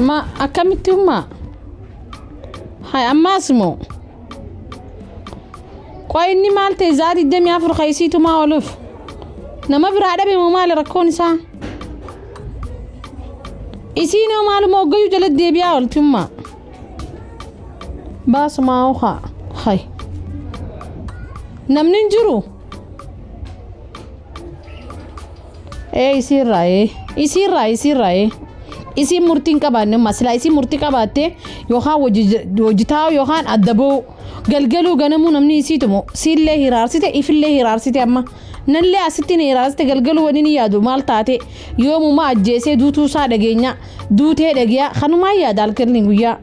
Ma akkamitti ummaa? Hay ammaas moo? Qoy inni maal ta'e zaa 24 ka isiitumaa ooluuf? Nama biraa dhabe moo maali rakkoon isaa? Isiin hoo maaluma hoggayyuu jala deebi'aa oolti ummaa? Baasumaa hoo haa. Hay. Namni hin jiru? Ee isiirraa ee isiirraa isiirraa ee isiin murtii hin qabaanne amma silaa isiin murtii qabaatte yookaan hojii taa'u yookaan adda ba'u galgaluu ganamuu namni isii tumu siillee hiraarsite ifillee hiraarsite amma nallee asitti ni hiraarsite galgaluu wani ni yaadu maal taate yoomuma ajjeesee duutuu isaa dhageenya duutee dhageeyaa kanumaa yaada halkanii guyyaa.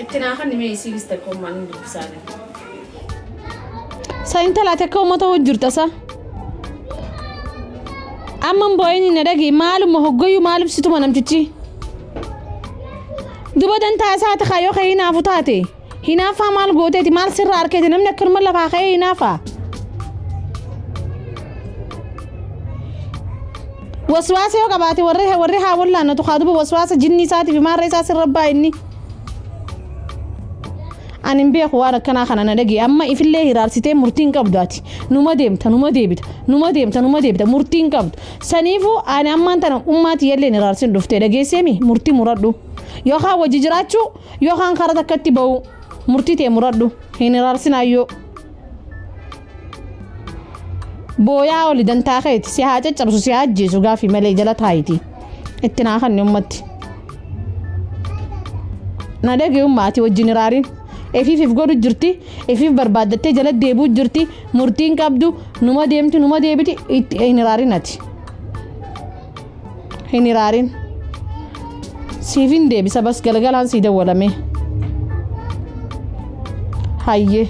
Itti naa kanni mee isiinis takka ummaan hin dubbisaane. Sa intala ati akka uummata hojjirta sa. Amma hin boo'in na dhagi maaluma hoggayyuu maaliif si tuma namtichi. Duba dantaa isaati kaa yoo ka'ee hinaafu taate. Hinaaffaa maal gooteeti maal sirraa arkeeti namni akkanuma lafaa ka'ee hinaafaa. Waswaasa yoo qabaate warri warri haa wallaannatu kaa duba waswaasa jinni isaatiif maarree isaa sirra baa inni. Ani hin beeku waan akkanaa kana na dhagee amma ifillee hiraarsitee murtii hin qabdu ati numa deemta numa deebita numa deemta numa deebita murtii hin qabdu saniifuu ani ammaan tana ummaa tiyyallee hin hiraarsin dhuftee dhageesseemi murtii muradhu yookaan wajji jiraachuu yookaan karaa takkatti ba'uu murtii tee muradhu hin hiraarsin ayyoo. Booyaa oli dantaa keeti si haa caccabsu si haa ajjeesu gaafii malee jala taayiti itti naa kanni ummatti. Na dhagee umma ati wajjin hiraarin. Efiif if godhu jirti efiif barbaaddattee jala deebuu jirti murtiin qabdu numa deemti numa deebiti itti hin hiraarin ati. Hin hiraarin. Siif hin deebisa bas galgalaan sii dawwalame. Hayyee.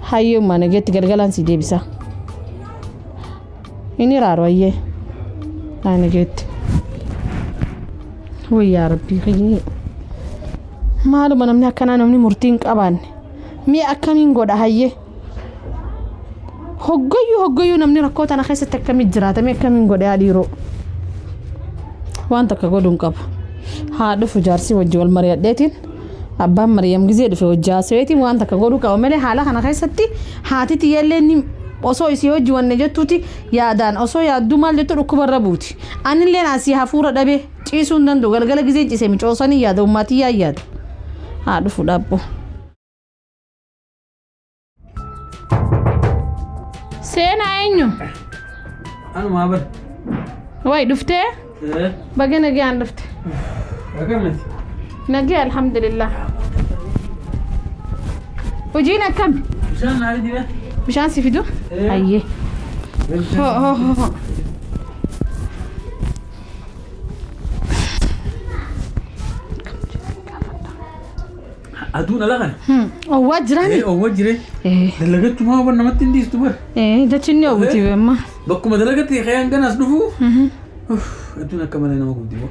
Hayyee ummaa nageetti galgalaan sii deebisa. Hin hiraaru hayyee. Haa nageetti. Wayyaa rabbii kiyyee. Maaluma namni akkanaa namni murtii hin qabaanne. Mi'a akkamiin godha hayyee. Hoggayyuu hoggayyuu namni rakkoo tana keessatti akkamitti jiraata mee akkamiin godhe haa dhiiroo. Waan takka godhuu hin qabu. Haa dhufu jaarsi wajji wal mari'adheetiin abbaan Mariyam gizee dhufe wajji haasaweetiin waan takka godhuu qaba malee haala kana keessatti haati tiyyallee ni osoo isii wajji wanne jettuuti yaadaan osoo yaadduu maal jettu dhukkuba irra buuti. Anilleen asii hafuura dhabe ciisuu hin danda'u galgala gizeen ciise micoosanii yaada ummaa tiyyaa yaada. Haa dhufu dhaabbu. Seenaa eenyu? Anumaa bar. Wayi dhuftee? Baga nagaan dhufte. Akkamiti? Nagee alhamdulillah. Hojiin akkami? Bishaan naa fidi bee. Bishaan si fidu? Eh. Hayyee. Ho ho ho ho. Aduun ala kana. Owwaa jiraani? Ee owwa jire. Ee. Dalagachumaa bar namatti hin dhiistu bar. Ee jechi inni owwiti amma. Bakkuma dalagatti kayaan ganas dhufu. Aduun akka malee nama gubdi moo.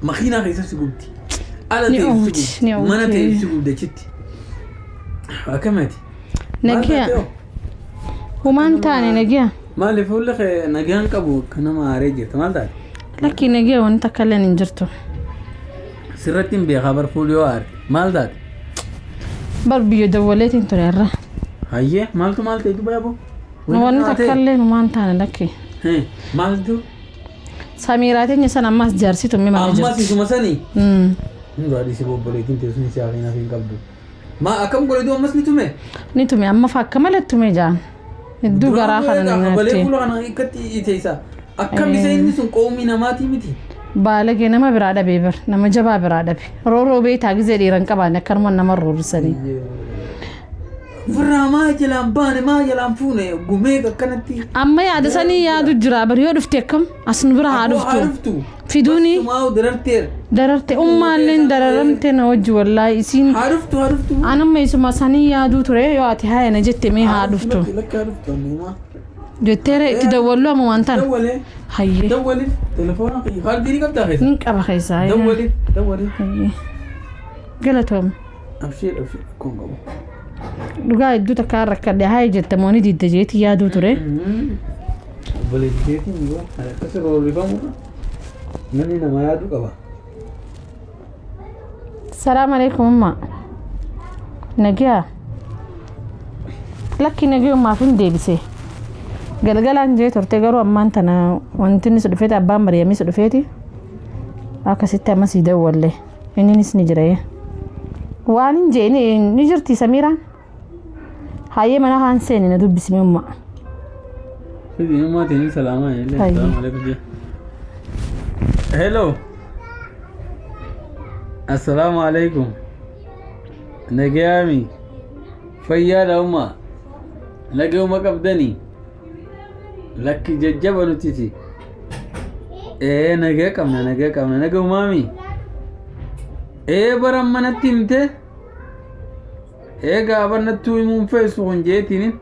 Makiinaa keessa si gubdi. Ala Ni ta'e si owwiti, gubdi. ni owwiti. Mana ta'e si gubdi achitti. Akkamati? Nagiyaa. Humaan taane nagiyaa. Maaliif fuulli kee nagaan qabu akka nama aaree jirta maal taate? Lakkii nagiyaa wanti takka illee hin jirtu. Sirratti hin beekaa bar fuulli yoo aarte maal taate? Bar biyya dawwaleetiin ture irra. Hayyee maaltu maal ta'e duba yaaboo? Wanni takka illee humaan taane lakkii. Maaltu? Samiiraa teenya sana ammas jaarsitu mi mana Ammas jirti. isuma sanii? Hundaa dhiisee obboleettiin teessumni si hafeen hafeen qabdu. Maa akkam godhe ammas ni tume? Ni tume amma fa akka malee tume jaan. Hedduu garaa kana na Balee nyaatti. fuula kana akkatti iteessa. Akkam isa inni sun qoomii namaatii miti. Baalagee nama biraa dhabee bar nama jabaa biraa dhabe. Rooroo beektaa gizee dhiira hin qabaanne akkanuma nama roorrisanii. Ofirraa maa jalaan baane maa jalaan fuune gumee akkanatti. Amma yaada sanii yaadu jira bar yoo dhufte akkam as nu bira haa dhuftu. Fiduuni. Maa dararteera. Dararte ummaalleen dararamte na wajji wallaahi isiin. Haa dhuftu haa dhuftu. Anamma isuma sanii yaaduu ture yoo ati haaya na jette mee haa dhuftu. Lakki haa dhuftu ammumaa. Jetteere itti dawwallu amma waan tana. Dawwalee. Hayyee. Dawwaliif telefoona kaardii ni qabdaa keessa. Nin qaba keessaa. Dawwaliif dawwaliif. Hayyee. Galatoom. Abshir abshir akkuma qabu. Dhugaa hedduu takka rakkadhe haaya jette moo ni didda jeeti yaaduu ture. Obboleettii keetiin yoo akkas roorrifamu. Namni nama yaaduu qaba. Salaam alaikum umma. Nagaa. Lakki nagayummaaf hin deebise. Galgalaan jee turte garuu ammaan tana wanti inni si dhufeeti abbaan Mariyamis dhufeeti. Akkasitti amma sii dawwalle. Inninis ni jira. Waan hin jee ni jirti Samiiraan. Hayyee mana haan seeni na dubbisime umma. Fidi ummaa ta'in salaamaa illee. Hayyee. Salaamu alaikum jee. Hello. Assalaamu alaikum. Nagayaami. Fayyaadha ummaa. Nagayuma qabdanii. Lakki jajjaba nutiti. Ee nagaya qabna nagaya qabna nagayumaami. Ee bara manatti himte. Ee gaafa nattuu himuun feesu kun jeetiin.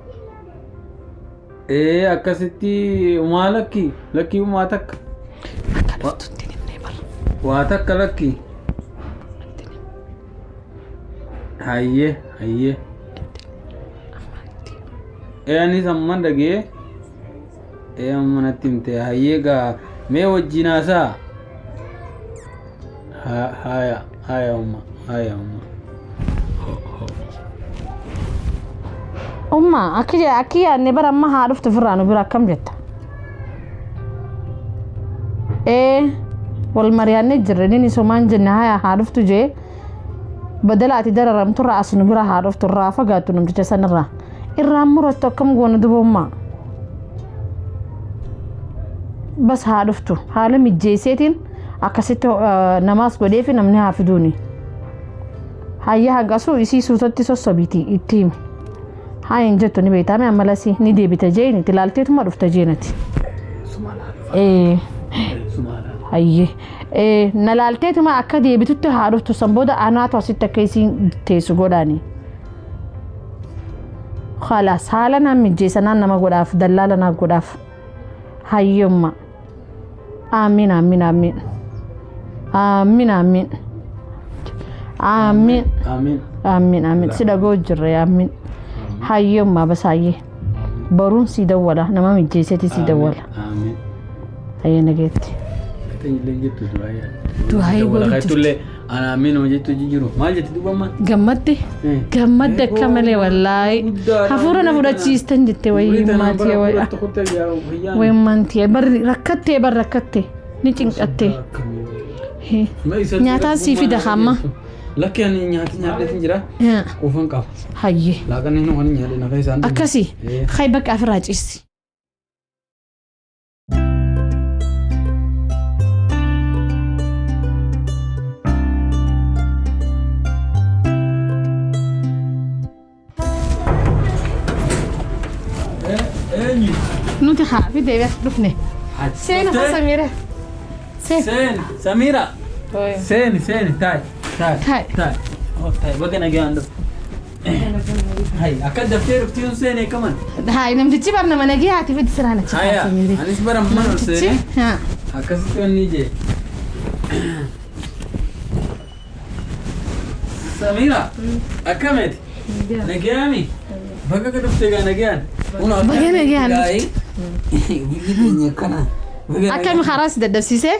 Ee akkasitti umaa lakki lakki umaa takka. Akka dhuftutti himnee bara. Waa takka lakki. Hayyee hayyee. Ee anis amman dhagee. Ee amma natti himte hayyee gaa mee wajjin haasaa. Haya haya umma haya umma. Umma akki akki yaadne bara amma haa dhuftu ofirraa nu bira akkam jetta? Ee wal mari'annee jirre inni somaan jenne haya haa dhuftu jee badala ati dararamturraa as nu bira haa dhuftu irraa fagaattu namticha sanirraa. Irraan murattu akkam goona duba umma? Bas haa dhuftu haala mijjeesseetiin akkasitti namaas godheefi namni haa fiduuni. Hayya hanqasuu isii suutatti sossobiiti itti himi. Haa hin jettu ni beektaame amma lasii ni deebita jeeni itti ilaalteetuma dhufta jeenati. Ee hayyee ee na laalteetuma akka deebitutti haa dhuftu san booda anaatu asitti akka isiin teessu godhaani. Khalaas haala naan mijjeessanaan nama godhaaf dallaala naaf godhaaf. Hayyumma. Amiin amiin amiin. Amiin amiin. Amiin. Amiin. Amiin amiin si dhagoo jirre amiin. Hayyumma basaayyee. Baruun si dawwala nama mijjeesseeti si dawwala. Amiin. Hayyee nageetti. Illee jettu du'aa Du'aa godhu jirtu. Ana amiin hojii jettu jiru. Maal jetti duuba ammaa? Gammadde. Gammadde akka malee wallaahi. Hafuura na fudhachiistan jette wayii maatii wayii. Wayii barri rakkattee barri rakkattee ni cinqattee. Nyaataan sii fida hamma. Lakki ani nyaati nyaadheetin jira. Quufan qaba. Hayyee. Laaqanni inni waan nyaadhe nafa isaan. Akkasii. Hay bakka ofirraa ciisi. Nuti haa fidee as dhufne. Seena haa Samiira. Seen. Seen Samiira. Seeni seeni taai taai Taai. taai. Oh taai baga nagaan dhufu. Hai akka daftee dhuftiin seenee kaman. Hayi namtichi bar nama nagee haati fidi siraan achi Haya haa Samiira. anis bara mana ol seenee Haa. akkasitti wanni jee. Samiira akkameti? Nagayaami? Baga ka dhufte gaa nagayaan. Baga nagayaan dhufte. Biyyi keenya akkana. Akkami karaa si dadhabsiisee?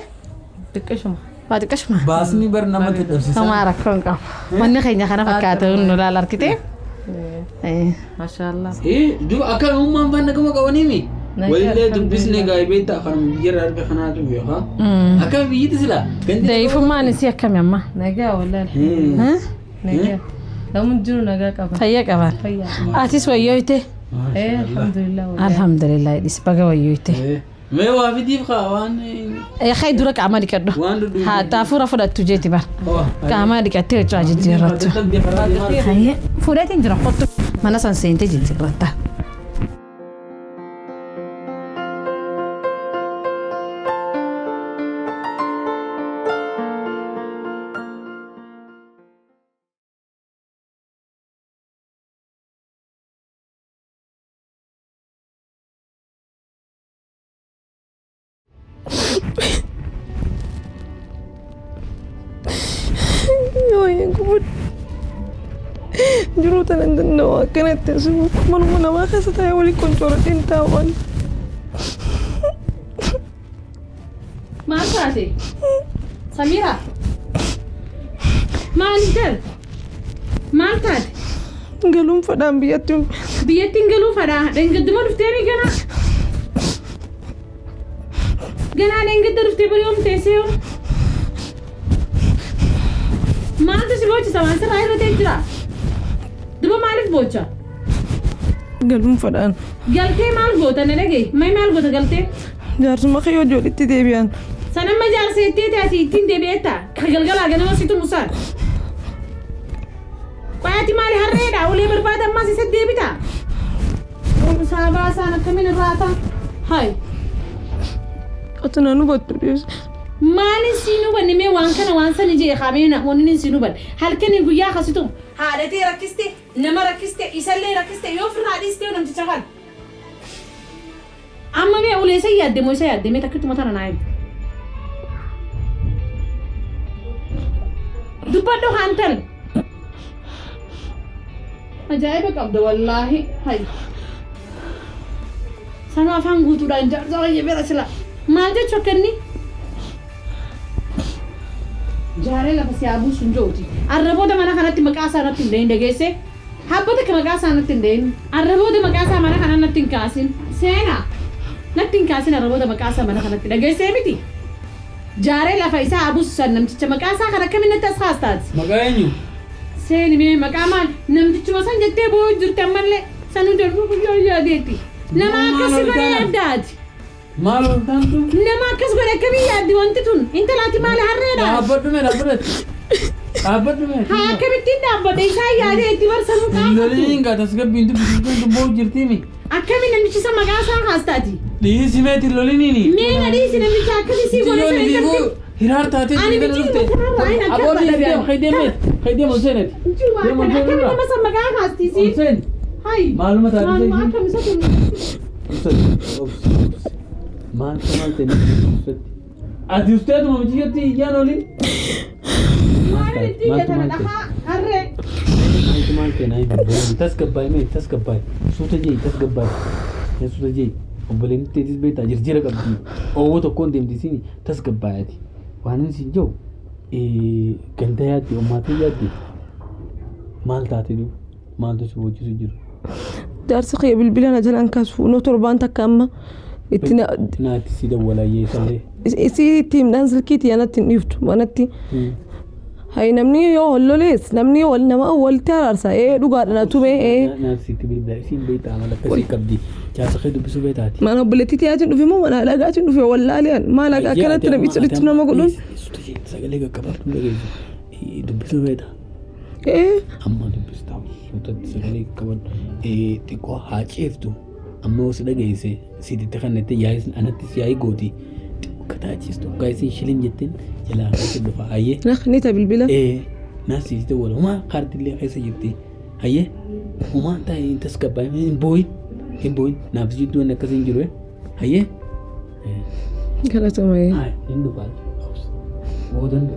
Xiqqishuma. Waa xiqqashuma. Baasni bar nama dadhabsiisa. Homaa rakkoon qabu. Manni keenya kana fakkaata nu laala argite. Maashaallah. Duuba akka uumaan faan nagama qabaniimi. Nagaa Walillee dubbisne gaa'ibee ta'a kan biyyarraa arga kanaatu beekaa. Akka biyyatti sila. Dayifummaan isii akkami amma? Nagaa wallaahi. Nagaa. Namni jiru nagaa qaba. Fayyaa qaban. Fayyaa. Atis wayyooyte? Ee alhamdulillah wallaahi. Alhamdulillah dhis baga wayyooyte. Mee waa fidiif kaa waan. Hay dura qaama dhiqadhu. Waan dudduuba. Haa xaafuura fudhattu jeeti bar. Qaama dhiqattee huccuu jijjiirrattu. Hayyee fuudheetiin jira kottu mana san seentee jijjiirratta. Jiruu tana hin danda'u akkanatti asii manuma namaa keessa taa'ee waliin qoncorodheen taa'uun. Maal taate? Samiira. Maal intal? Maal taate? Galuun fadhaan biyyatti. Biyyattiin galuu fadhaa. Dhangadduma dhuftee mi ganaa? Ganaa dhangadda dhuftee barii oom teessee yoo? Maaltu si boochisa? Waan sirraa irra ta'e jira. Duba maaliif boocha? Galuun fadhaan. Galtee maal goota na dhagaye? May maal goota galtee? Jaarsuma kee walitti deebi'an. Sanamma jaarsa jettee taate ittiin deebi'eetta. Ka galgalaa ganama situ musaan. Qoyaati maali harreedha? Ulee barbaada ammaas isa deebita. Oomishhaa baasaan akkamiin irraa ta'a? Hayi. Ati na hubattu dhiyeessu. Maalin siin hubanne mee waan kana waan sani jee qaamee wanni siin hubanne halkanii guyyaa akkasitu haadhatee rakkiste nama rakkiste isallee rakkiste yoo ofirraa dhiiste namticha kana. Amma mee ulee isa yaadde moo isa yaadde mee takkituma tana naa himi. Dubbadhu haantal. Ajaa'iba qabda wallaahi hayi. Sanuu afaan guutuudhaan jaarsa wayya bira sila. Maal jechuu akka inni? Jaaree lafa si haa buusu hin jooti. Arra booda mana kanatti maqaa isaa natti hin dhahin dhageesse? Habbata akka maqaa isaa natti hin dhahin. Arra booda maqaa isaa mana kana natti hin kaasin. Seenaa! Natti hin kaasin arra booda maqaa isaa mana kanatti dhageessee miti? Jaaree lafa isaa haa buusu san namticha maqaa isaa kana akkamiin natti as kaastaati? Maqaa eenyu? Seeni mee maqaa maal namtichuma san jettee boo'u jirti ammallee sanuu darbuu guyyaa yaadeetti. Nama akkas si godhe yaaddaati. Maal ol taantu? Nama akkas godhe akkamiin yaaddi wanti tun? Intalaati maali harreedha? Dhaabbadhu mee dhaabbadhu. Dhaabbadhu mee. Haa akkamittiin dhaabbadha isaan yaadee itti barsanuu qaanfattu. Loliin gaa tasgabbiin dubbisuun dubboo jirtiimi. Akkamiin namichi isa maqaa isaa haastaati? Dhiisi meeti loliniini. Mee na dhiisi namicha akkasii sii godhe sana intalti. Hiraar taatee Ani miti matarraa hin akka Aboo dhiisi barbaade. deem kee deem kee deem ol seenati. Jiru Deem ol akkamiin seenirraa. nama san maqaa haasti Ol sii? seen. Hayi. Maaluma taate Maaluma isheen? akkam isa tun? Maal maal ta'e nuti Ati usteetuma mijiyyatti iyyaan oliin. Maal itti iyyatan dhahaa harree. Maaltu maal ta'e naa hin tasgabbaa'e mee tasgabbaa'e suuta jee tasgabbaa'e suuta jee obboleen teetis beektaa jirjira qabdi oowwa tokkoon deemti siin tasgabbaa'eeti waan inni siin jiru ganda yaadde ummaatii yaadde maal taate du maaltu si boochisu jiru. Jaarsi kiyya bilbila na jalaan kaasu noo torbaan takka amma itti na Naatti si dawwalayyee isallee. isii itti himnaan silkiitii anatti hin dhiiftu manatti. Hayi namni yoo wal lolees namni wal nama walitti araarsa ee dhugaadha na tume ee. Naatti sitti bilbila isiin beektaa amala akkasii qabdi jaarsa kee dubbisuu beektaati. Mana obboleettii tiyaatiin dhufe moo mana dhagaatiin dhufe wallaaleen maal akka akkanatti namicha walitti nama godhuun. Sagalee qaqqabaatu dhageessu dubbisuu beektaa. Ee Amma dubbistaa suutatti sagalee qaqqabadhu xiqqoo haa ceeftu amma os dhageesse siititti kannette yaa'is anattis yaa'ii gooti xiqqoo kataachistu akka isin shilin jetteen jalaa keessa dhufa hayyee. ni ta bilbila. Naas siititti wal homaa kaartillee keessa jirti hayyee homaa taa'ee hin tasgabbaa'e hin boo'in hin boo'in naaf jidduu inni akkasii hin jiru hayyee. Galatama ee. Hin dhufaa boodan.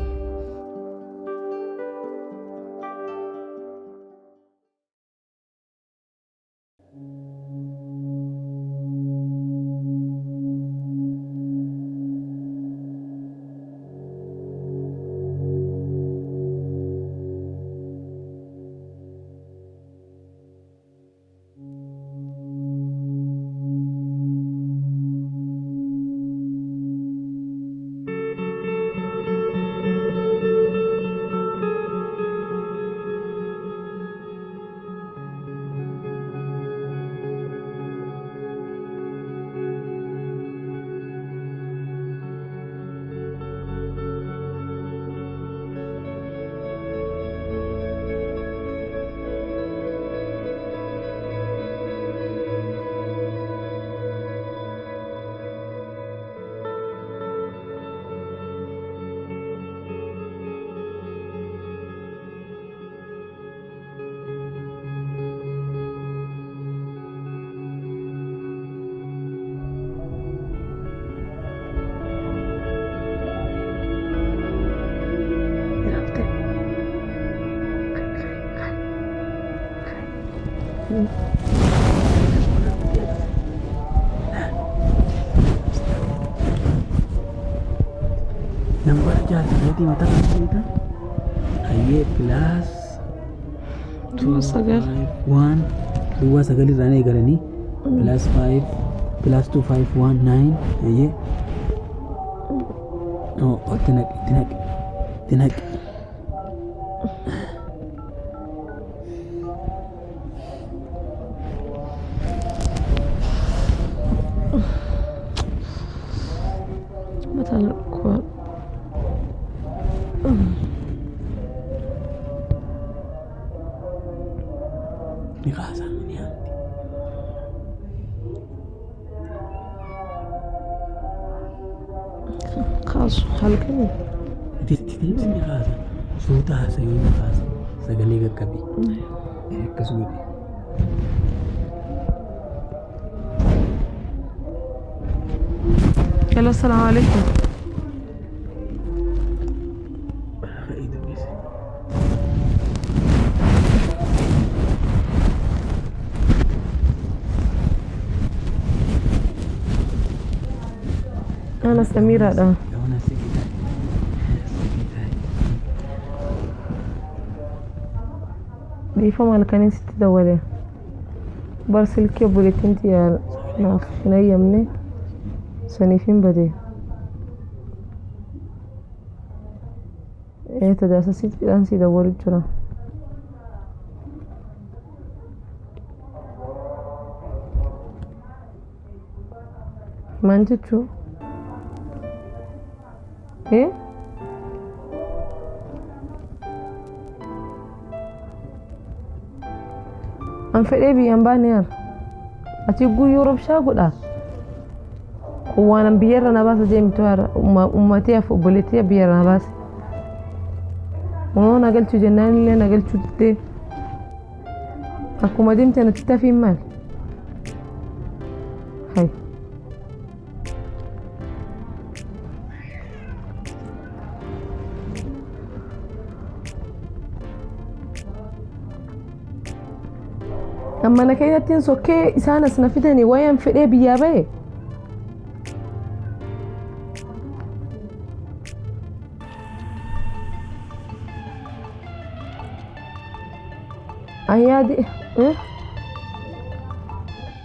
Jaartii mataa kan beektaa? Hayyee plus Duwwaa sagal. 1 duwwaa sagal irraan eegalanii plus 5 plus 2 5 1 9 hayyee. Oh, itti naqi itti naqi itti naqi. Mataan dhukkubaa. Ni kaasaa ni haamti. Kaasu halkanii. Itti deebisi ni kaasa. Suuta haasayuu ni kaasa. Sagalee qaqqabi. Akkas godhi. Hello, salaamu alaikum. Ka'ii dubbisi. Ana Samiiraadha. Gawana sigitaa. Sigitaa. Dhiifama halkanii sitti dawwale. Bar silkii obboleettiin tiyya naaf hin hayyamne saniif hin bade. Ee tajaajila si dawwalu jira. Maal jechuu? Ee? An fedhee biyyaan baane yaar. Ati guyyuu robshaa godha. Waan biyyarra na baasa deemtu yaar. Uummatee af obboleettii biyyarra na baase. Uumama na galchuu jennaan illee na galchuu diddee. Akkuma deemte natti tafiin maal? Hay. Amma na keessatti sokkee isaan as na fidanii wayaan fedhee biyyaa bahe. Ayyaadi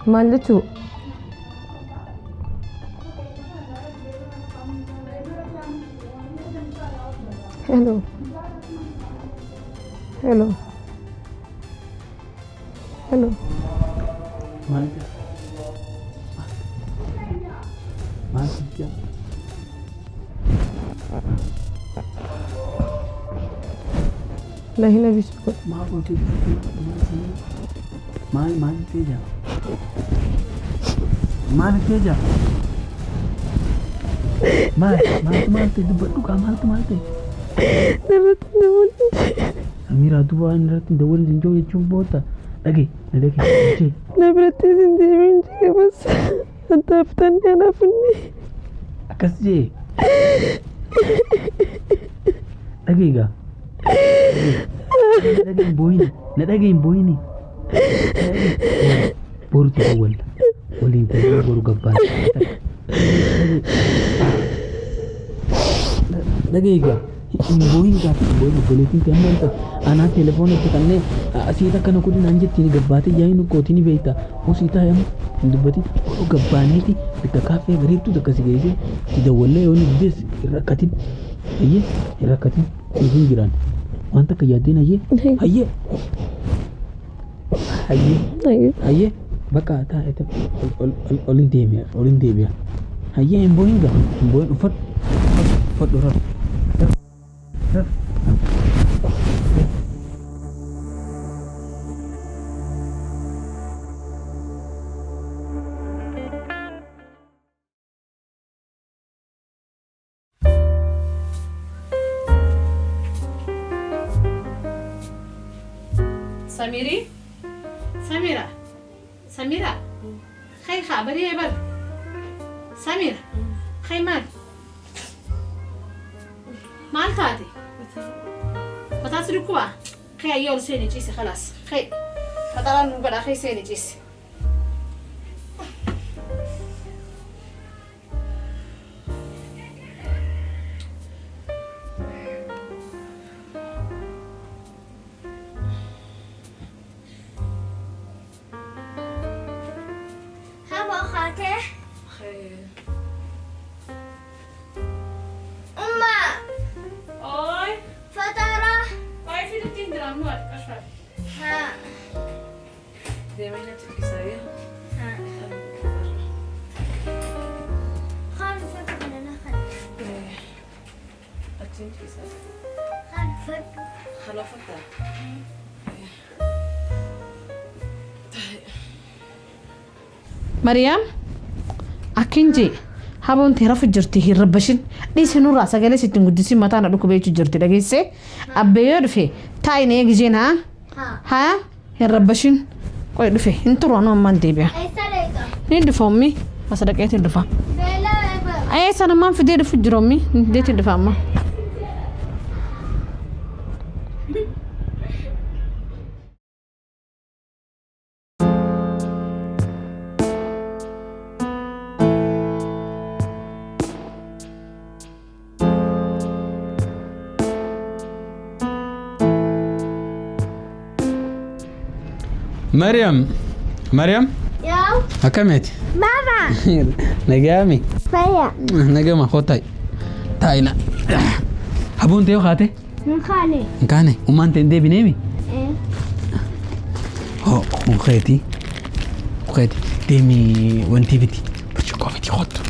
maal jechuu? Hello. Hello. Hello. Maal jedha? Maal jedha? Lahina bisu. Maal gootee maal maal ta'e jira? Maal ta'e jira? Maal maaltu maal ta'e dubbadhu kaa maaltu maal ta'e? Irratti dabalu. Samiraa duuba waan irratti dawwalin hin jiru jechuun booda dhage na dhage jechee. Na biratti isin deebiin jire bas. Addaabtanii anaaf inni. Akkas jee. Dhage egaa. Na dhage hin boo'ini. Na dhage hin boo'ini. Borutu dawwalla. Waliin ta'ee boru gabbaa. Dhage egaa. Hin boo'in gaafa hin boo'in obboleettiin ta'e amma anaa telefoona itti kannee asii akkana godhi naan jettiin gabbaatee yaa'iin ukkootii ni beekta. Osii taa'e amma hin dubbatin oduu gabbaaneeti bakka kaaffee bareedduu takka si geessee itti dawwallee yoo ni diddees hin rakkatin. Hayyee hin rakkatin hin jiraan. Waan takka yaaddeen hayyee hayyee hayyee hayyee bakka taa'e ol hin deebi'a ol hin deebi'a. Hayyee hin boo'in gaa hin boo'in uffadhu uffadhu raf. Samiri? Samira? Samira? Khay khabari bar. Samira? Khay maal? Maal taate? Mataa si dhukkubaa? Khay ayyoo ol seeni ciisi khalaas. Khay. Faxaraan nu godhaa khay seeni ciisi. Umma. Oy. Fatara. Waa'ee fiduutti hin jiraannu ati Ha. Deemee natti dhiisaa. Ha. Khalfatu kana na khalf. Achiin ciisaa. Khalfatu. Kana uffataa? Mariyaam akkin jee haboon tee rafu jirti hin rabbashin dhiisi nurraa sagalee sitti hin guddisin mataa na dhukkubee jirti dhageesse abbee yoo dhufe taa'in eegijeen haa Ha. haa hin rabbashin qoy dhufe hin turu anuu ammaan deebi'a Eessa leeqa? ni dhufa ummi masa dhaqeetiin dhufa Beela eeba. ee sana ammaan fidee dhufu jira ummi fideetiin dhufa amma. Mariam, Mariam, Yaw. akkamiiti? Baba. Nagaami. Faya. Nagama koo taa'i. Taa'ina. Habuun ta'e kaate? Hin kaane. Hin kaane. Ummaan ta'e hin deebineemi? Eh. Hoo, kun keeti. Kun keeti. Deemi wanti fiti. Burcuqqoo fiti kottu.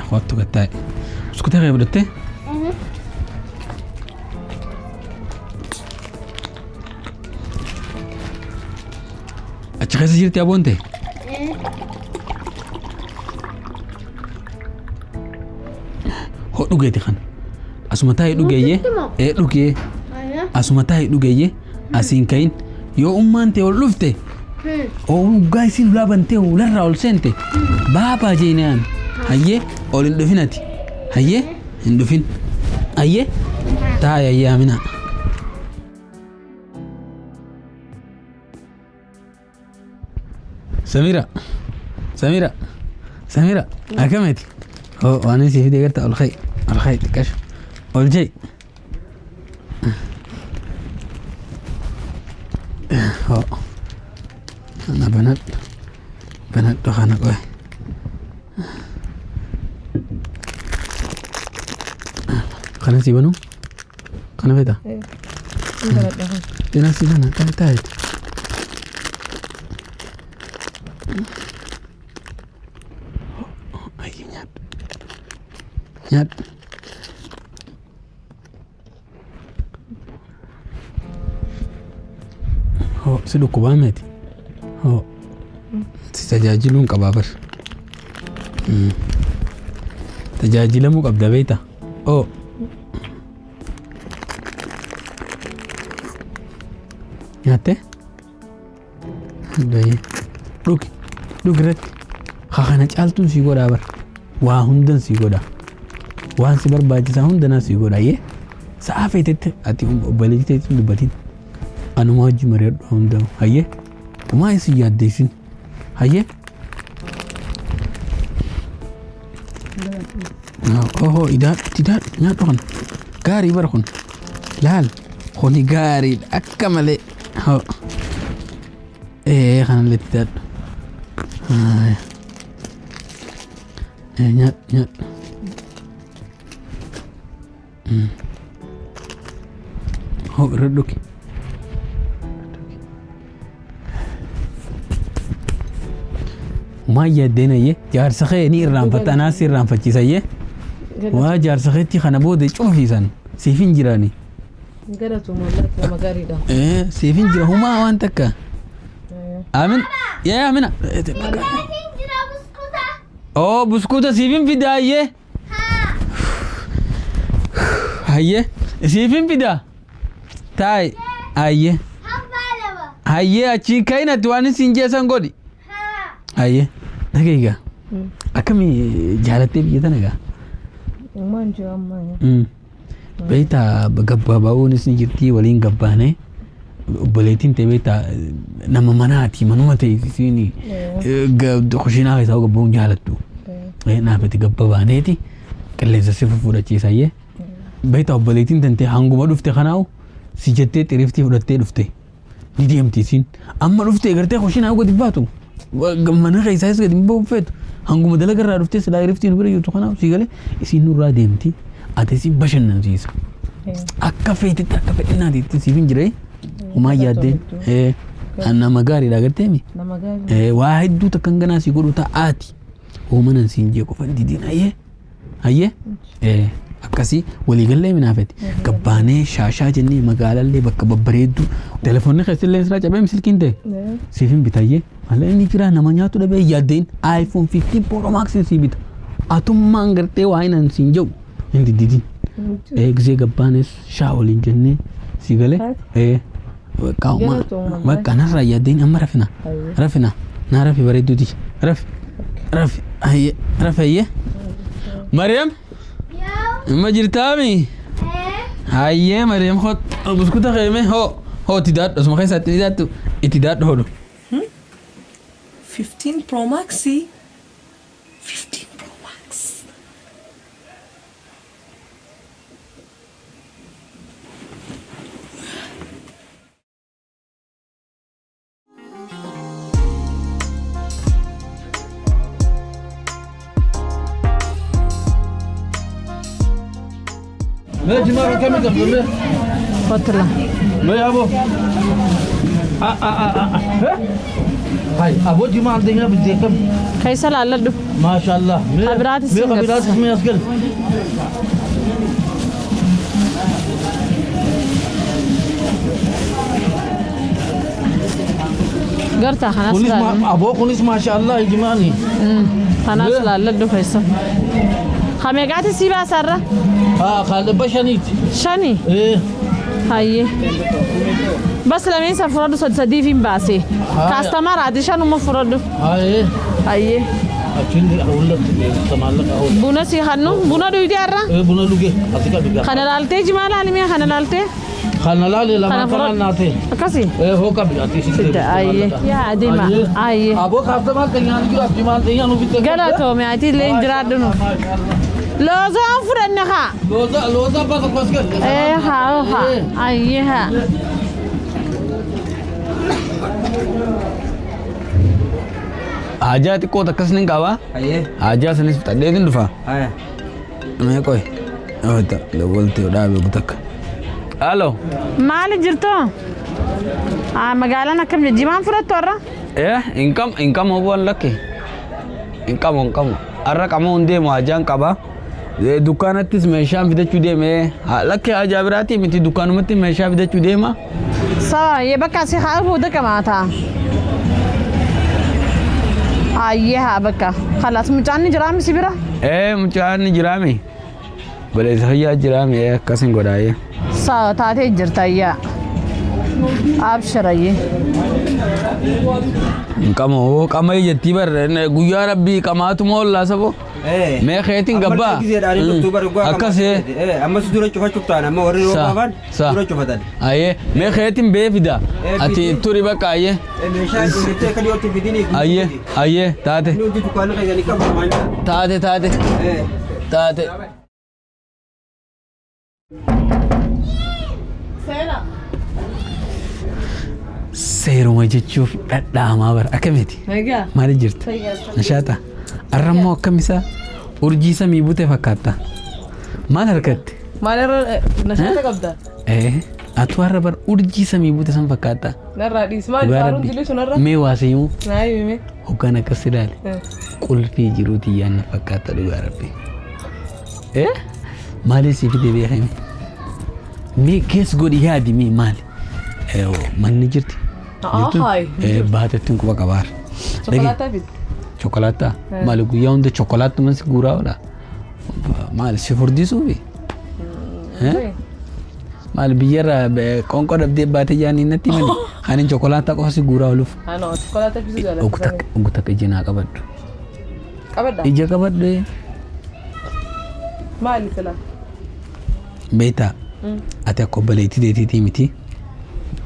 Kottu gad taa'i. Buskuutee kee fudhattee? Achi keessa jirti aboon ta'e? Eh. Hoo dhugeeti kana. Asuma taa'ee dhugeeyyee. Ee dhugee. Aya. Asuma taa'ee dhugeeyyee. Asiin kayin. Yoo ummaan ta'e ol dhufte. Oggaa isiin ulaa bantee ularraa ol seente. Baabaa jeenaan. Hayyee ol hin dhufin ati. Hayyee hin dhufin. Hayyee taa'i hayyee amina. Samira. Samira. Samira. Akkamiiti? Hoo waan isii fidee garta ol ka'i. Ol ka'i xiqqashu. Ol je'i. Hoo. Ana banadhu. Banadhu kana qoy. Kana sii banuu? Kana feetaa? Hin baradha kun. Dinaa sii bana taa'i taa'i. Ayyi nyaadhu. Nyaadhu. Hoo si dhukkubaa meeti? Hoo si tajaajiluun qabaa bar. Tajaajilamuu qabda beektaa? Oo. Nyaattee? Bayyee. Dhugi. Dhugi irratti. Haa kana caaltuun sii godhaa bar. Waa hundan sii godhaa. Waan si barbaachisaa hundanaa sii godhaa yee. Sa'aa feetetti ati obboleettii teetti hin dubbatin. Anuma wajji mari'adhu hundaa hayyee. Homaa isin yaaddeessin. Hayyee. Ohoo idaadhu idaadhu nyaadhu kana. Gaarii bara kun. Laal kuni gaariidha akka malee. Hoo. Ee kanallee itti idaadhu. Haaya. Ee nyaadhu nyaadhu. Hoo irra dhugi. Homaa yaaddeen ayyee jaarsa kee ni irraanfatta anaas si irraanfachiisa ayyee. Waa jaarsa keetti kana booda cufiisan siif hin jiraani. Galatuma wallahi nama gaariidha. Ee siif hin jira humaa waan takka. Amin. Yee Amina. Hin jira buskuta. Oo buskuuta siif hin fida ayyee. Ha. Hayyee siif hin fida. Taa'i hayyee. Hambaa lama. Hayyee achiin kayin ati waan isin jeessan godhi. Ha. Hayyee. Dhagahi egaa. Akkamii jaalattee biyya tana egaa? Uumaan jiru ammaa. Beektaa gabbaaba'uunis ni jirti waliin gabbaanee obboleettiin ta'e beektaa nama manaati manuma ta'e isiin kushiinaa keessaa gabbaa'uun jaalattu. Naafati gabbabaaneeti qilleensa si fudhachiisayyee Beektaa obboleettiin tantee hanguma dhufte kanaa'u si jettee xiriftii fudhattee dhufte. Ni deemti isiin. Amma dhuftee gartee kushinaa gadi baatu. Mana keessaas gadi hin bahu. Hanguma dalagarraa dhuftee silaa xiriftiin bira jirtu kanaa'u si galee isiin nurraa deemti. Ati si bashannansiisa. Akka feetitti akka fedhinaatiitti siif hin jiree. Homaa yaaddeen. Nama gaariidha agarteemi. Nama gaarii. Waa hedduu takkan ganaa si godhu ta'aati. Hoomanan siin jee qofa didiin hayyee. Hayyee. Akkasii waliigallee minaafeti. Gabbaanee shaashaa jennee magaalallee bakka babbareedduu. Telefoonni keessallee siraa cabee silkiin ta'e. Siif hin bitayyee. Malee inni jira nama nyaatu dhabee yaaddeen iPhone 15 Pro Max sii bita. Atummaan gartee waa hinan siin jedhu hin diddiin. Gisee gabbaanes shaa waliin jennee si galee. Bakka narraa yaaddeen amma rafina. Rafina. Naa rafi bareedduuti. Rafi. Rafi. Hayyee. Rafi hayyee. Mariam. Amma jirtaami? Hayyee Mariam hot buskuta qeeme hoo hoo itti daadhu osuma keessa itti daadhu itti daadhu hodhu. 15 Pro Max. 15 Pro Max. ما جماعة كم تقبل Kotla. ما يا أبو هاي أبو جماعة عندنا بدي كم Keessa laalladhu. ما شاء الله خبرات السنجر. خبرات اسمي أسكن Gartaa kanas كونيس laalladhu. ما أبو كونيس ما شاء الله يا جماعة Kanas laalladhu keessa. Kameeqaati sii baasarra? ها خالد بشنيت Shani. إيه Hayyee. Bas lameen isa fudhadhu sadi sadiif hin baase. Kaastamaraati shanuma fudhadhu. هاي Hayyee. أكيد أقول لك تمالك أقول Buna si hannu buna dhugdee har'a? إيه بنا لوجي أتيك بيجا Kana laaltee jimaa laalimee kana laaltee? خلنا لا لما Kana كنا fudhadhu. ناتي Akkasii? إيه هو كبي أتي Fidda ayyee. Yaa adeema ayyee. أبو خاصة تيان كيو أجمال تيان وبيت Galatoome ati illee hin jiraadhu nu. Loozoo fudhanne haa. لوزا لوزا بس بس كده Ee haa haa ayyee haa. Hajaa xiqqoo takkas nin qaba. Ayyee. Hajaa sanis fixadheetin dhufa. Haya. Mee qoy. Oota dawwaltee dhaabe takka. Alo. Maali jirtu? Magaalaan akkam jirti? Jimaan fudhattu har'a? Hin qabu bu'an lakki. Hin qabu hin qabu. Har'a qamoo hin deemu hajaan qaba. Dukkaanattis meeshaan fidachuu deeme. Lakki hajaa biraatii miti dukkaanumatti meeshaa fidachuu deema. Sawa yee bakka si haa booda qamaata. Ayyee haa bakka. Khalaas mucaan ni jiraami si bira? Mucaan ni jiraami. Baleessa fayyaa jiraami akkas hin godhaayee. Sawa taatee jirta ayyaa. Abshir ayyee. Hin qabu qama jettii bar guyyaa rabbii qamaatuma ollaa sabo. Mee keetiin gabbaa. Akkas Ammas dura cufachuuf ta'an amma warri Sa- rooba afaan sa. dura cufatan. Ayyee mee keetiin bee fida. Ee, Ati fidi. turi bakka ayyee. Meeshaa jettee akka dhiyootti fidini. Ayyee ayyee taate Inni hundi dukkaana keessanii qabu maal taate taate taate. Seeruma jechuuf dhadhaamaa bara akkamiti? Nagaa. Maali jirta? Nashaata. Har'a immoo akkam isaa urjii samii bute fakkaata. Maal harkatte? Maal irra nashaata qabda? Atu har'a bara urjii samii bute san fakkaata. Narraa dhiis maal Dhugaa faaruun Rabbi. jiru sunarra? Mee waa seemuu Naa himime. hoggaan akkas ilaale. Qulfii jiruuti yaanna fakkaata dhugaa Rabbi. Maali sii fide beekame? Mee kees godhi yaadi mee maali? Manni jirti. Jirtu? Haay. Baatettiin quba qabaara. Chokolaataa fide. Chokolaataa? Maali guyyaa hunda chokolaatuma si guuraa oola? Maali si furdisuufi? Maali biyyarraa qoonqoo dhabdee baatee jaanii natti himani? Ani chokolaataa qofa si guuraa ooluuf. Anoo chokolaataa fiduu jaalladha. Ogu takka ija naa qabadhu. Qabadha. Ija qabadhu. Maali silaa? Beektaa? Ati akka obboleettii teetiitii miti.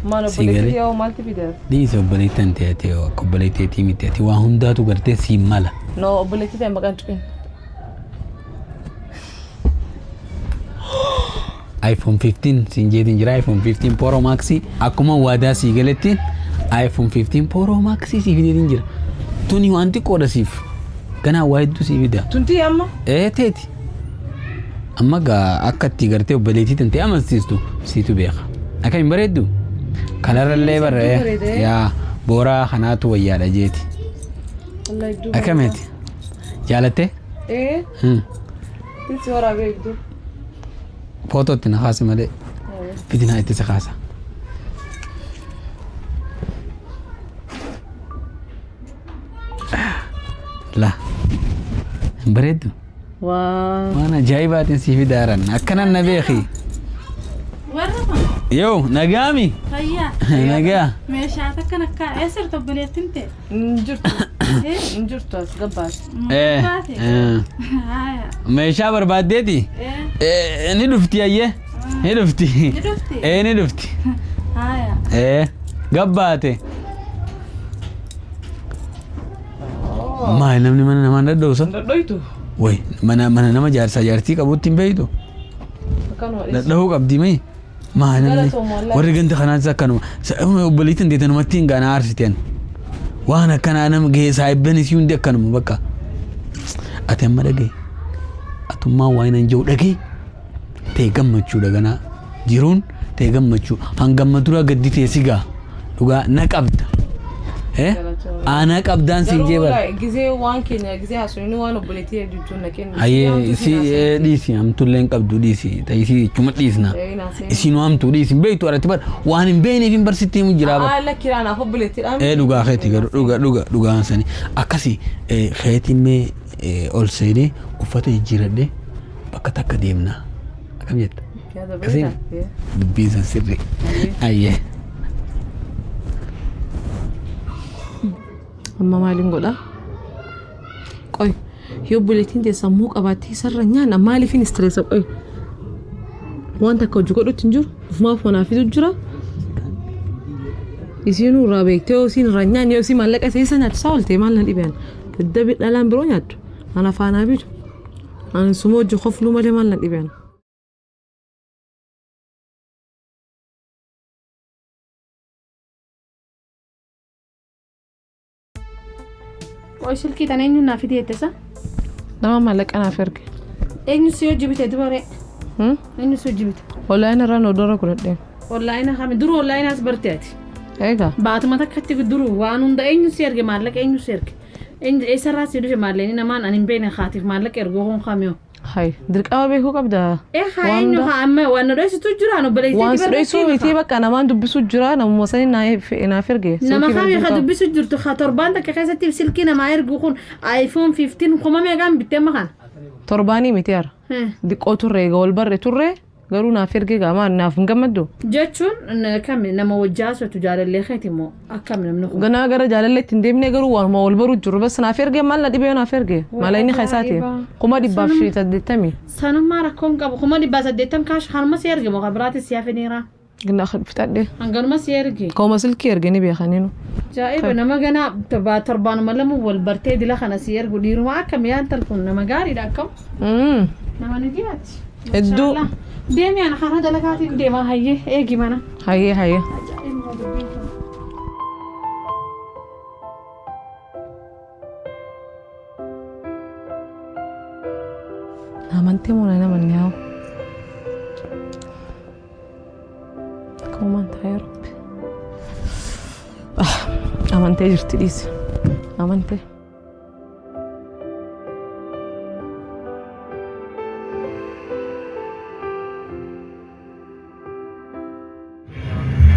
Maal Si galee? obboleettii yoo maaltu fide? Dhiisi obboleettii tante ati akka obboleettii teetii miti. Ati waa hundaatu gartee siin mala. No obboleettii ta'e maqaan tuqin. iPhone 15 siin jeetiin jira iPhone 15 Pro Max akkuma waadaa sii galetti iPhone 15 Pro Max sii fideetiin jira. Tuni waan xiqqoodha siif. Ganaa waa hedduu sii fida. Tuntii amma? Ee teeti. Amma gaa akka itti gartee obboleettii tantee amansiistu siitu beeka. Akka hin bareeddu? Kalarallee barree yaa booraa kanaatu wayyaadha jeeti. Akkamitti? Jaalattee? Ee. Si waraabee hedduu. Footoo itti na kaasi malee. Fidinaa itti si kaasa. La. Hin bareeddu? Waa. Waan ajaa'ibaatiin sii fidaaran. Akkanan na beeki. Warra kun Yoo nagaami. fayyaa Nagaa. meeshaa takkan akka eessarta obboleettiin ta'e. Hin jirtu. Hin jirtu as gabbaas. Eh, eh. Haaya. Meeshaa barbaaddeeti? Eh. Eh, ni dhufti ayyee. Ni dhufti. Ni dhufti? Eh, ni dhufti. Haaya. Eh, gabbaate. Maali namni mana namaan dadhoosa? Dadhoytu. Way, mana mana nama jaarsaa jaartii qabutti hin beeytu. Akkanuma dhiisi. Dadhahuu qabdi mee? Maali namni Galatoom wallahi. warri ganda kanaas akkanuma. Obboleettiin teetanumatti hin gaana aarsiteen. Waan akkanaa nama gahee saayibban isii hundi akkanuma bakka. Ati amma dhagaye. Atummaa waan hin jiru dhagaye. Ta'e gammachuudha ganaa. Jiruun ta'e gammachuu. Hangamma duraa gaddi ta'e si gaa. Dhugaa na qabda. Eh? Aanaa qabdaan siin jee bara. Garuu gizee waan keenya gizee haasofni waan obboleettii jechuun na kennu. Ayyee isii dhiisi hamtuullee hin qabdu dhiisi ta'isii jechuma dhiisna. Isiin hamtuu dhiisi hin beektu alatti bara waan hin beekneef hin barsitti himu jiraa bara. Aa lakkiraan af obboleettiidhaan. Ee dhugaa keeti garuu dhuga dhuga dhugaan sani akkasi keetiin mee ol seenee uffata jijjiiradhee bakka takka deemna akkam jetta akkasiin dubbiin san sirri ayyee. Amma maaliin godhaa? Qoy yoo obboleettiin tee sammuu qabaattee isarra nyaanna maaliifin istireessa qoy? Waan takka hojii godhutti hin jiru ofumaaf manaa fidu jira. Isiin irraa beektee yoo isiin irraa nyaanne yoo isiin maallaqa isee isa nyaatu isaa ooltee maal na dhibeen? Daddabi dhalaan biroo nyaattu ana faanaa bitu. Ani suma hojii kofluu malee maal na dhibeen? Qoy silkii tana eenyuun naa fide jette sa? Nama maallaqa naaf erge. Eenyu si hojii bite dubaree? Eenyu si hojii bite? Onlaayinii irraan odoora godhadheen. Onlaayinaa kami duru onlaayinaas barte ati. Egaa. Baatuma takkatti duru waan hunda eenyu si erge maallaqa eenyu si erge? Eenyu eessarraa si dhufe maallaqni namaan ani hin beekne haatiif maallaqa erguu kun kamiyoo? Hay dirqama beekuu qabda. Ee haa eenyu haa amma waan na dhoysitu jira nu obboleettii Waan si dhoysuu miti bakka namaan dubbisuu jira namuma sanii naaf erge. Nama kami ka dubbisu jirtu ka torbaan takka keessatti silkii namaa ergu kun iPhone 15 kuma meeqaan bittee amma kana? Torbaanii miti yara. Diqqoo turre egaa wal barre turre garuu naaf erge gaa naaf hin gammaddu. Jechuun kami nama wajji haasoftu jaalallee keeti moo akkam namni kun? Ganaa gara jaalalleetti hin deemne garuu waanuma wal baruu jiru bas naaf erge maal na dhibee naaf erge maala inni kaisaati 180,000. Sanummaa rakkoon qabu 180,000 kaash kanuma si erge moo kan biraatis si hafiniira? Ganaa fixadhe. Hanganuma si erge. Kooma silkii erge ni beekaniinu. Ajaa'iba nama ganaa torbaanuma lama wal bartee dila kana si ergu dhiiruma akkam yaan talkuun nama gaariidha akkam? Nama ni dhiyaati. Hedduu. Deemi ana karaa dalagaatiin deemaa hayyee eegi mana. Hayyee hayyee. Ajaa'ibuma dubbiin kun. Amantee moo na namanne haa? Akkuma taa'ee rabbi. Amantee jirti dhiisi. Amantee.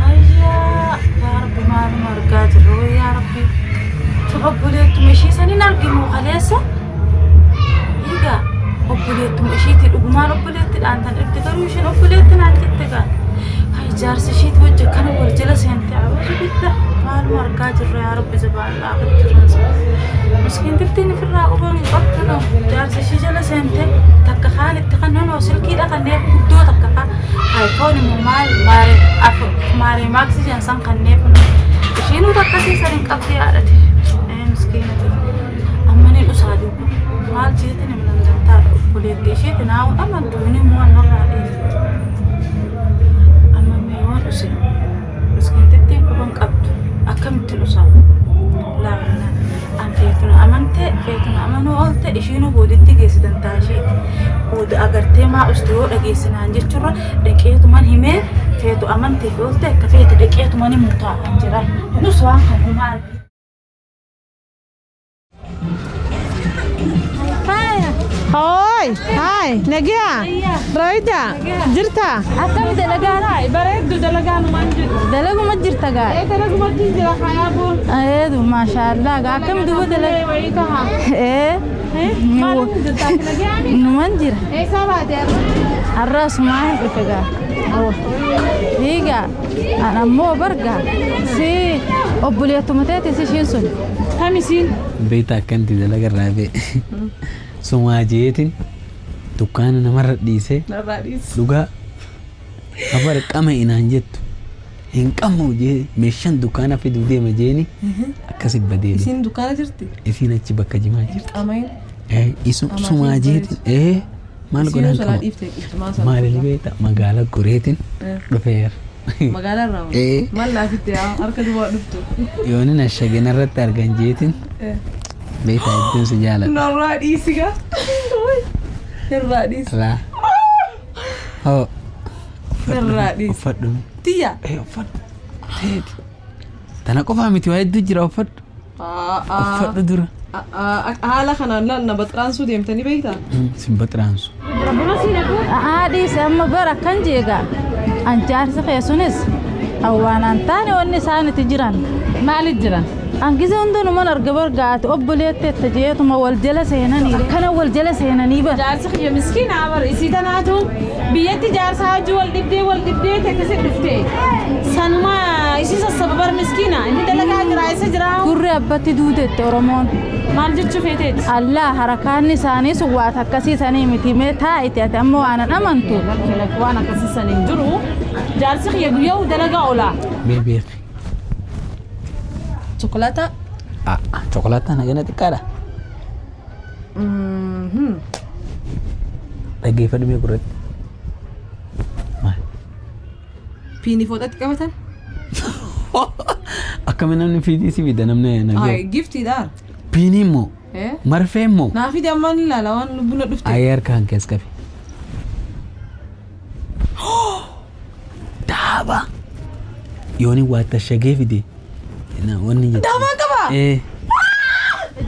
Ayyaa yaa rabbi maaluma argaa jirru yaa rabbi. Obboleettuma ishii saniin arginu kaleessa. Egaa obboleettuma ishiiti dhugumaan obboleettidhaan tan erge garuu isheen obboleetti naan jette gaa. Hay jaarsa ishiiti hojii akkana wal jala seente abuuzu bitta maaluma argaa jirra yaa rabbi jabaan dhaabatti jirra. Miskiintittiin ofirraa quba hin qabdu no jaarsa ishii jala seente takka kaan itti kan nonoo silkiidha kanneen guddoo takka kaa iPhone immoo maal maaree afur maaree maaksii jensan kanneen ishiinuu takkasii san hin qabdi yaadhate. Miskiinati amma ni dhusaa duuba maal jeetin himnan dantaadha obboleetti isheeti naa'u amantu inni immoo anarraa dhiifte. Isiinuu boodetti geessitan taasheeti. Booda agartee maa uste yoo dhageessinaan jechuurra dhaqeetuman himee feetu amantee fi oolte akka feete dhaqeetuman himuu taa'an jira. Nus waan kan homaa arginu. Hoi, hai, nagaa. Rooyita, jirta? Akkam dalagaa? Bareeddu dalagaa numaan jiru. Dalaguma jirta gaa? Ee dalaguma jira hayaaboo. Eedu maashaallah gaa akkam duba dalagaa? Wayii taha. Ee. Maal jirta nagaani? Numan jira. Eessaa baate har'a? Har'a asumaa hin dhufe gaa. Dhiigaa an ammoo bargaa si obboleettuma teetis ishiin sun. Kam isiin? Beektaa akkanti dalaga irraa ba'e. Sumaa jeetiin dukkaana namarra dhiisee Narraa dhiisi. dhugaa habar qama inaan jettu hin qamu jee meeshaan dukkaana fiduu deema jeeni akkas badee Isiin dukkaana jirti? isiin achi bakka jimaa jirti. Qamayin. Sumaa jeetiin ee maal Isiin godhan solaa qama dhiiftee jimaa sana. maal beektaa magaala goreetiin dhufeera. Magaalaa irraa moo? Ee. Maal laafitti yaa harka duwwaa dhuftu. Yoonin ashageen irratti argan jeetiin beektaa iddoon si jaaladha. Narraa dhiisi gaa. Narraa dhiisi. Laa. Hoo. Narraa dhiisi. Uffadhu. Tiyya. Ee uffadhu. Teeti. Tana qofaa miti waa hedduu jira uffadhu. Uffadhu dura. Haala kanaan laal na baxiraansuu deemtanii beektaa? Sin baxiraansu. Aa dhiise amma bara akkan jeegaa. An jaarsi kee sunis awwaanaan taane wanni isaan itti jiran. Maalit jira? An gise hundinuman arga bargaate obboleettetta jeetuma wal jala seenanii akkana wal jala seenanii bara. Jaarsi kiyya miskiina bar isii tanaatu biyyatti jaarsa hajuu wal dhibdee teessise dhufte. Sanuma isii sassaba bar miskiina inni dalagaa jira isa jira. Gurri abbatti duudette Oromoon. Maal jechuu feeteeti? Allah harakaanni isaanii sun waan akkasiisanii miti mee taa'ite ati amma waan an amantu. Lakki waan akkasii san hin jiru. Jaarsi kiyya guyyaa dalagaa oola. Mee beeki. Chokolaataa. Chokolaataan hagana xiqqaadha. Dhaggeeffadhu mee gurratti. Maal? Piinii fooxatti qabatan? Akkami namni fiidii si fida namni Ay nagee. giftiidha. Piinii immoo Eh? marfee immoo. Naa fidi ammaan ilaala waan lubbuun na dhufte. Ayee harkaan keessa qabi. Daaba. Yooni waa tashagee fide. Wanni jedhu. Daabaa qabaa? Ee.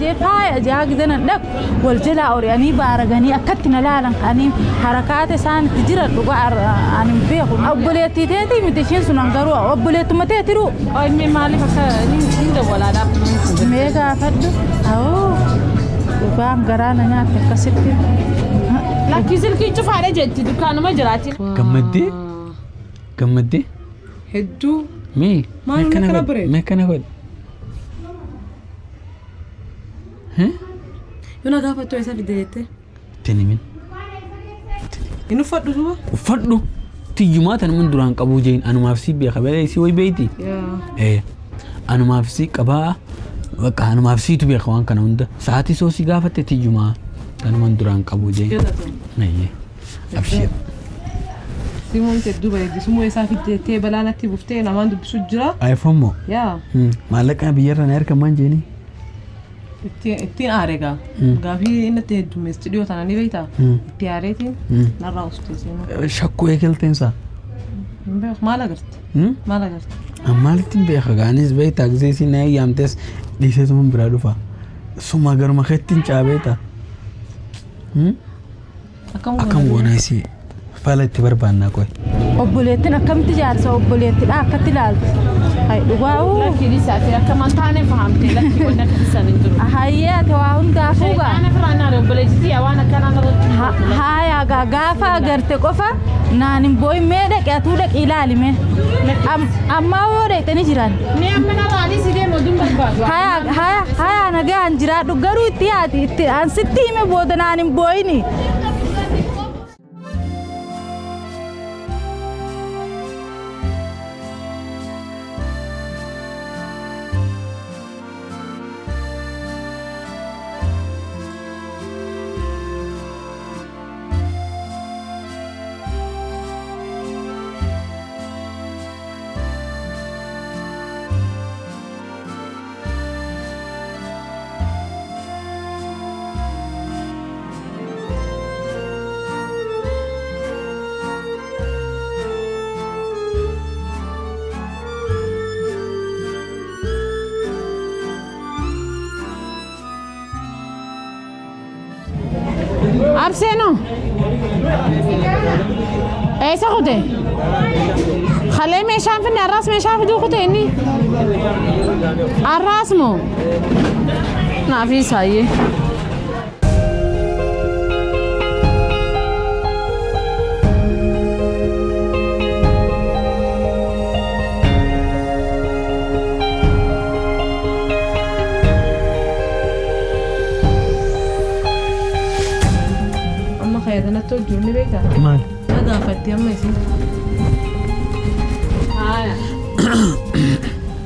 Jee faaya jaa gizanan dhaqu wal jalaa ori'anii baaraganii akkatti na laalan ka'anii harakaata isaan itti jiran dhugaa ani hin beeku. Obboleettii teetii miti ishiin sun garuu obboleettuma teetiru. Inni maaliif akka inni dawwalaadhaaf? Mee gaafadhu. Awoo dhugaan garaa na nyaatte akkasitti. Lakki silkiin cufaadha jetti dukkaanuma jiraati. Gammaddee? Gammaddee? Hedduu. Mee? Maal Mee akkana akkana godhi? bareedu? Mee akkana godhi? Yoo na gaafattu eessa fidde jettee? Ittiin himin. Hin uffadhu duuba? Uffadhu. Tiyyumaa tanuman duraan qabuu jeen anumaaf si beeka beela si wayi beeyti. Yaa. Anumaaf si qabaa bakka anumaaf siitu beeka waan kana hunda sa'aatii soo si gaafatte tiyyumaa tanuman duraan qabuu jeen. Ayyee. Abshir. Simoon hedduu bareeddi. Sumuu eessaa fidde jettee balaa natti buftee namaan dubbisu jira. iPhone moo? Yaa. Maallaqa biyyarra na harka maan jeeni? Ittiin aare gaa. Gaafii inni itti heddummeessitu dhiyoo tana ni beektaa? Itti aareetiin narraa ustee seenuu. Shakkuu eegalteensaa. Hin beeku maal agarte? Maal agarte? Maalitti hin beeka gaanis beektaa gisee si na yaamtes dhiisee suma biraa dhufa. Suma garuma keetti hin caabeeta. Akkam Akkam goonaa isii fala itti barbaannaa qoy. Obboleettiin akkamitti jaarsa obboleettidha akkatti ilaalti. Hay dhugaa uu. Lakki dhiisaati akka mantaane fahamte lakki wanni akkasii san hin jiru. Hayyee ati waa hundaafuu gaa. Shayxaana firaan naare obboleettii waan akkanaa irratti. Haaya gaa gaafa agarte qofa naan hin boo'in mee dhaqi atuu dhaqi ilaali mee. Ammaa hoo dhaqxanii jiran. Mee amma narraa dhiisi deemu oduun barbaadu. Haya haya haya nagaan jiraadhu garuu itti yaati itti an sitti hime booda naan hin boo'ini. Abseenoo? Eessa kute? Kalee meeshaan finne har'aas meeshaa fiduu kute inni? Har'aas moo? Naaf isaayyee. Amma fayyadamatti hojii ni beektaa? Maal? Na gaafatti amma isin.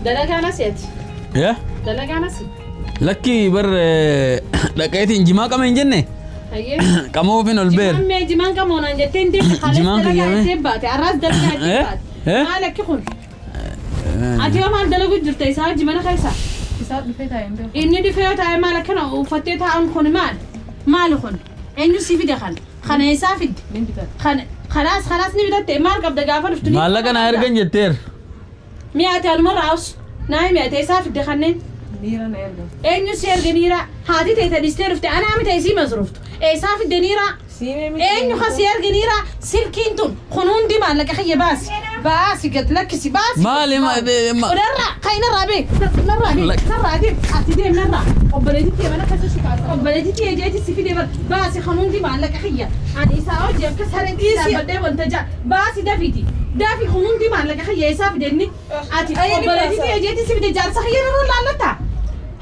Dalagaan asiiti. Yaa? Dalagaan asi. Lakkii bar dhaqeetiin jimaa qama hin jenne? Hayyee. Qama ofiin ol beer. Jimaan mee jimaan qamoonaan jettee hin deemne kalees Jimaan dalagaa kiyyame. ittiin baate har'aas dalagaa ittiin Eh? baate. Eh? Maal akki kun? Ati yoo maal dalagu jirta isaa hojii mana keessa? Isaa dhufee taa'ee hin beeku. Inni dhufee yoo taa'e maal akkana uffattee taa'uun kun maal? Maali kun? Eenyu si fide kana? Kana eessaa fidde? Ni bitata. Kana kanaas kanaas ni bitatte maal qabda gaafa dhuftu? Maallaqa naa ergan jetteer. Mi'a ati alumarraa hawsu. Naa himi ati eessaa fidde kanneen? Niira na erga. Eenyu si erge niiraa? Haati ta'e tadhistee dhufte anaa miti isii masruuftu. Eessaa fidde niiraa? Siimee miti. Eenyu kasi erge niiraa? Silkiin tun kun hundi maallaqa kiyya baasi. Baasi gad lakkisi baasi. Maali ma Narraa kai narraa bee narraa bee narraa deem ati deem narraa obboleettii kee mana keessa si kaasa obboleettii kee jeeti si fide bar baasi kan hundi maallaqa kiyya ani isaa hojii akka sareen dhaabbadhee wanta jaa baasi dafiiti dafi kun hundi maallaqa kiyya isaa fide inni ati obboleettii kee jeeti si fide jaarsa kiyya narra laallatta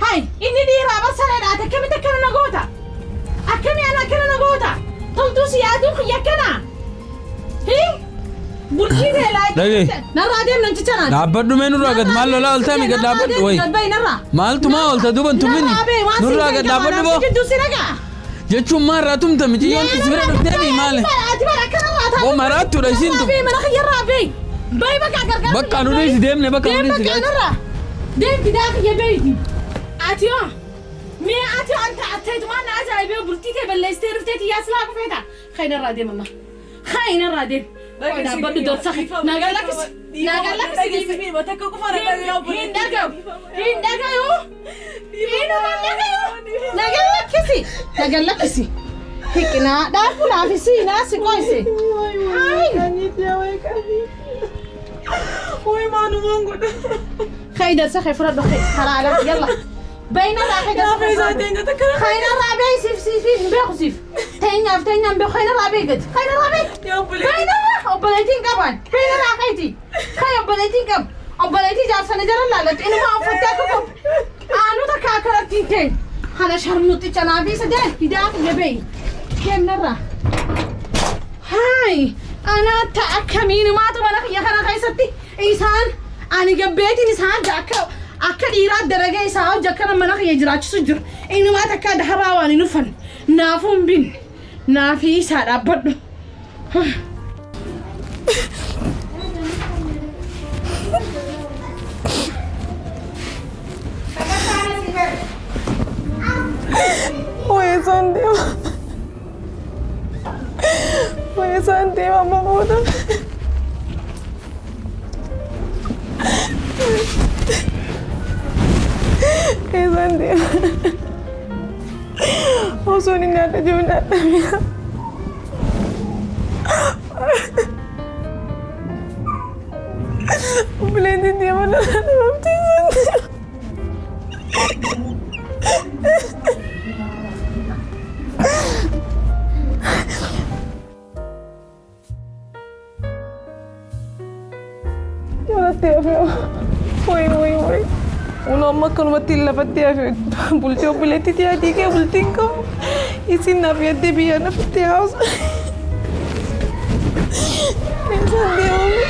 hay inni dhiiraa bar sareedha ati akkamitti akkana na goota akkami ana akkana na goota toltuu si yaaduu kiyya akkana hii bultii tee Dhagahi. laayittii narraa deem namticha naati. Dhaabbadhu mee nurraa gad maal lolaa oltaa mi gad dhaabbadhu wayi. Maaltu maa olta duuban tumini? Nurraa gad dhaabbadhu boo. Jechuun maal irraa tumta miciyyoon si bira dhuftee mi maali? Boo maraattuudha isiin tun. Bakka nu dhiisi deemne bakka nu dhiisi gachi. Deem fidaa kiyya beeyti. Ati yoo mee ati anta atteetumaan na ajaa'ibee bultii tee balleessitee dhuftee tiyyaa silaa kufeeta. Kainarraa deem amma. Kainarraa deem. Dhaabbadhu dorsa nagaa lakkisi. Nagaa lakkisi. Hin dhagahu. Hin dhagahu. Hinumaan dhagahu. Nagaa lakkisi. Nagaa lakkisi. Hiqinaa dhaabu naafisi naasi qoyse. Hayi. خيدر سخي فرد خي حلالة يلا بين راحي خينا رابي سيف سيف بيخ سيف تينا تينا بيخ خينا رابي قد خينا رابي بين راح وبليتين قبل بين راحيتي خي وبليتين قبل وبليتي جالسة نجر لا لا إنه ما أفتاكم أنا تكاكرتين تين أنا شرموتي كنا في سدين في داخل يبي كم نرى هاي أنا تأكمين ما تبغى يا خنا خيستي إنسان ani gabbeetiin isaan akka akka dhiiraa dalagaa isaa hojii akkana mana kiyya jiraachisu jiru innumaa takka dahabaa waan hin uffanne naafuu hin binne naafii isaa dhaabbadhu. Wai isaan deema. Wai isaan deema amma booda. Isaan deema. Osoo inni nyaata jiru nyaata. Obboleettiin deema na dhabamte isaan deema. Jalatti hafe wayi wayi wayi. Uno amma akkanumatti lafatti hafe bultii obboleettii adii kee bultii hin qabu. Isin naaf yaddee biyya nafitti haasa. Isaan deemame.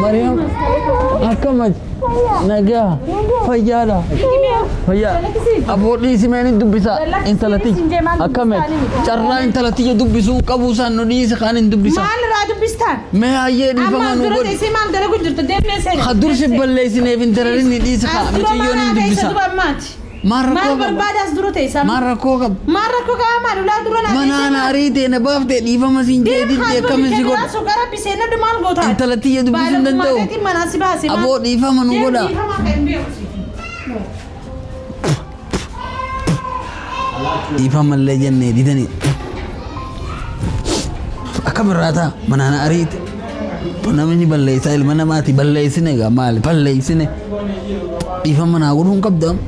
Mariam, akkamati? Nagaa, fayyaadha. Fayyaa. Aboo dhiisi mee ni dubbisa intalaticha. Akkamati? Carraa intalaticha dubbisuu qabu isaan nu dhiisi kaan hin dubbisa. Maal irraa dubbistaan? Mee hayyee dhiifama Amma nu dura godhi. teessee maal dalagu jirta? Deemnee seeni. Ha dursi balleessineef intalali ni dhiisi kaa As dura miciyyoon hin maal dubbisa. teessa duba ammaati? Maal Maal rakkoo qaba? barbaada as dura teessa? Maal rakkoo qaba? Maal rakkoo qaba? Maal ulaa dura naa teessee Manaan maal? ariitee na baaftee dhiifama siin Deem jeetitti haa akkamiin si godha? Suuqara biseen addu maal goota? Intalatiyya dubbisuu hin danda'u. Baalummaa manaa si baase. Aboo dhiifama nu godha. Dhiifama illee jennee didanii. Akkam irraa ta'a manaan ariite. Namni balleessaa ilma namaati balleessine egaa maali balleessine. Dhiifama naa godhuu hin qabdu amma.